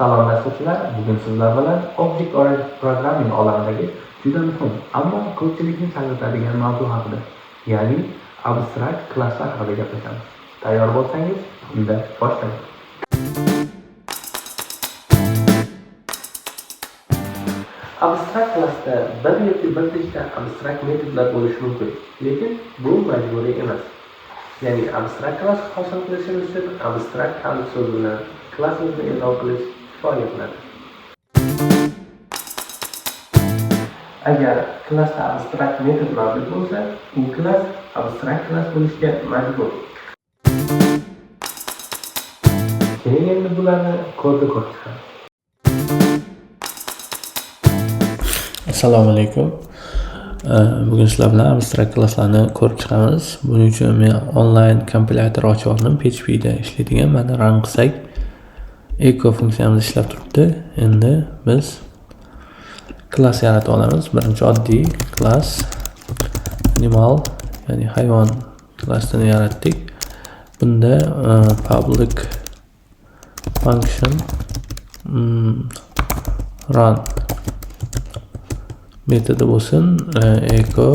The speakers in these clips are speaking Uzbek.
Salom dasturchilar, bugun sizlar bilan Object Oriented Programming olamidagi juda muhim, ammo ko'pchilikni chalg'itadigan mavzu haqida, ya'ni abstrakt klasslar haqida gaplashamiz. Tayyor bo'lsangiz, unda boshlaylik. Abstrakt klassda bir yoki bir nechta abstrakt metodlar bo'lishi mumkin, lekin bu majburiy emas. Ya'ni abstrakt klass hosil qilishimiz uchun abstrakt kalit so'zi bilan klassimizni e'lon qilish kifoya qiladi. Agar klassda abstrakt metod mavjud bo'lsa, u klass abstrakt klass bo'lishga majbur. Keling endi bularni kodda ko'rib chiqamiz. Assalomu alaykum. Bugun sizlar bilan abstrakt klasslarni ko'rib chiqamiz. Buning uchun men onlayn kompilyator ochib oldim. PHP da ishlaydigan. Mana run qilsak, echo funksiyamiz ishlab turibdi. Endi biz klass yaratib olamiz. Birinchi oddiy klass animal, ya'ni hayvon klassini yaratdik. Bunda public function run metodi bo'lsin, echo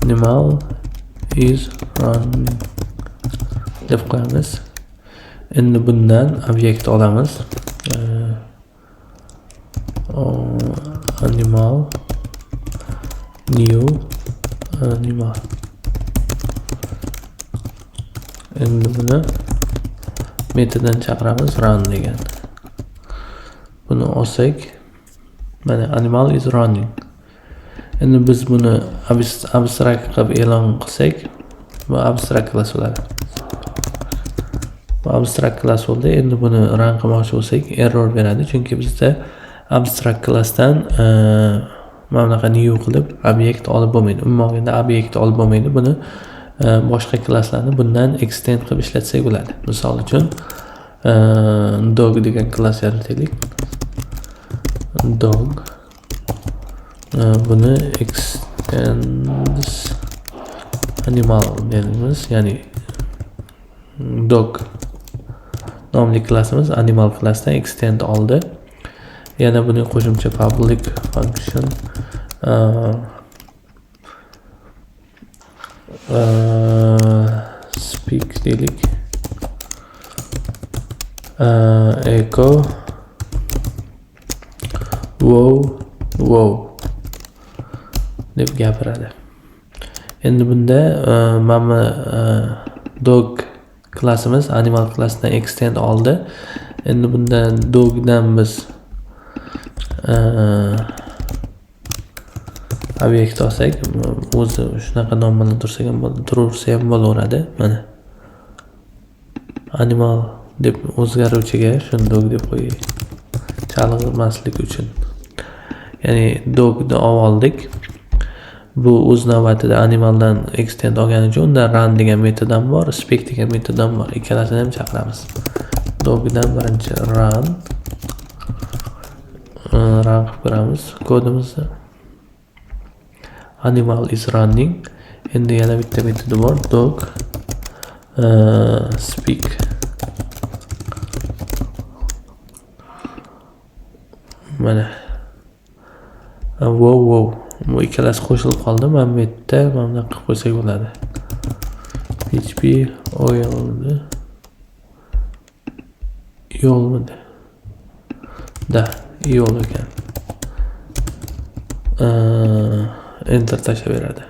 animal is running deb qo'yamiz. Endi bundan obyekt olamiz. Animal new animal. Endi buni metoddan chaqiramiz, run degan. Buni olsak, mana animal is running. Endi biz buni abstrakt qilib e'lon qilsak, bu abstrakt klass bo'ladi. Bu abstrakt klass bo'ldi. Endi buni run qilmoqchi bo'lsak, error beradi, chunki bizda abstrakt klassdan mana bunaqa new qilib obyekt olib bo'lmaydi. Umuman olganda obyekt olib bo'lmaydi. Buni boshqa klasslarni bundan extend qilib ishlatsak bo'ladi. Misol uchun, dog degan klass yarataylik. Dog, buni extends animal deymiz, ya'ni dog nomli klassimiz animal klassdan extend oldi. Yana buni qo'shimcha public function speak deylik. Echo wow wow deb gapiradi. Endi bunda mana dog klassimiz animal klassidan extend oldi. Endi bunda dogdan biz obyekt olsak, o'zi shunaqa nom bilan tursa ham bo'ladi, turaversa ham bo'laveradi. Mana animal deb o'zgaruvchiga shuni dog deb qo'yay, chalg'imaslik uchun. Ya'ni dogni olib oldik. Bu o'z navbatida animaldan extend olgani uchun unda run degan metod ham bor, speak degan metod ham bor. Ikkalasini ham chaqiramiz. Dogdan birinchi run qilib ko'ramiz kodimizni. Animal is running. Endi yana bitta metodi bor, dog speak. Mana wow wow, bu ikkalasi qo'shilib qoldi. Mana bu yerda mana bunaqa qilib qo'ysak bo'ladi. PHP oilni yo'lmidi? Da, yo'l ekan. Enter tashlab beradi.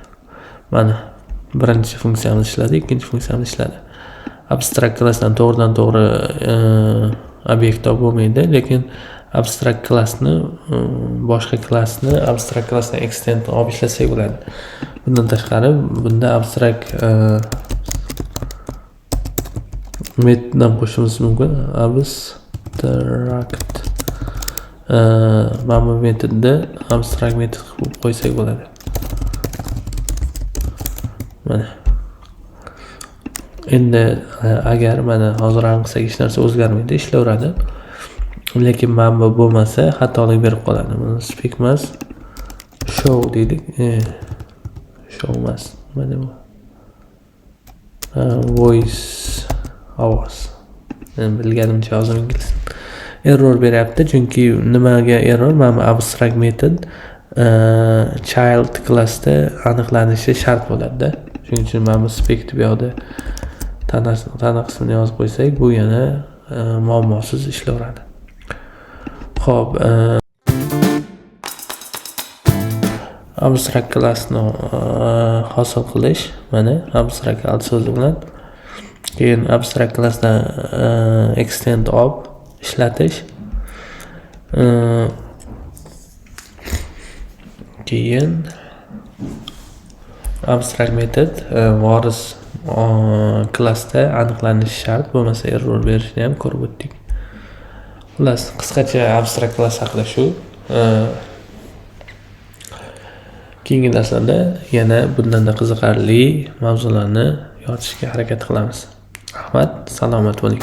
Mana birinchi funksiyamiz ishladi, ikkinchi funksiyamiz ishladi. Abstrakt klassdan to'g'ridan to'g'ri obyekt topib bo'lmaydi, lekin abstrakt klassni boshqa klassni abstrakt klassdan extend olib ishlasak bo'ladi. Bundan tashqari bunda abstrakt metoddan qo'shishimiz mumkin. Abstrakt mana bu metodni abstrakt metod qilib qo'ysak bo'ladi. Mana endi agar mana hozir run qilsak hech narsa o'zgarmaydi, ishlayveradi. Lekin mana bu bo'lmasa xatolik berib qoladi. Buni speak emas, show deylik. Show emas. Mana bu. Voice ovoz. Bilganimcha yozdim ingliz. Error beryapti, chunki nimaga error? Mana bu abstract metod child klassda aniqlanishi shart bo'ladi-da. Shuning uchun mana bu spec bu yoqda tana qismini yozib qo'ysak, bu yana muammosiz ishlayveradi. Xo'p, abstract klassni hosil qilish, mana abstract alt so'zi bilan, keyin abstract klassdan extend olib ishlatish, keyin abstract metod voris klassda aniqlanishi shart, bo'lmasa error berishini ham ko'rib o'tdik. Xullas, qisqacha abstract klass haqida shu. Keyingi darslarda yana bundanda qiziqarli mavzularni yoritishga harakat qilamiz. Rahmat, salomat bo'ling.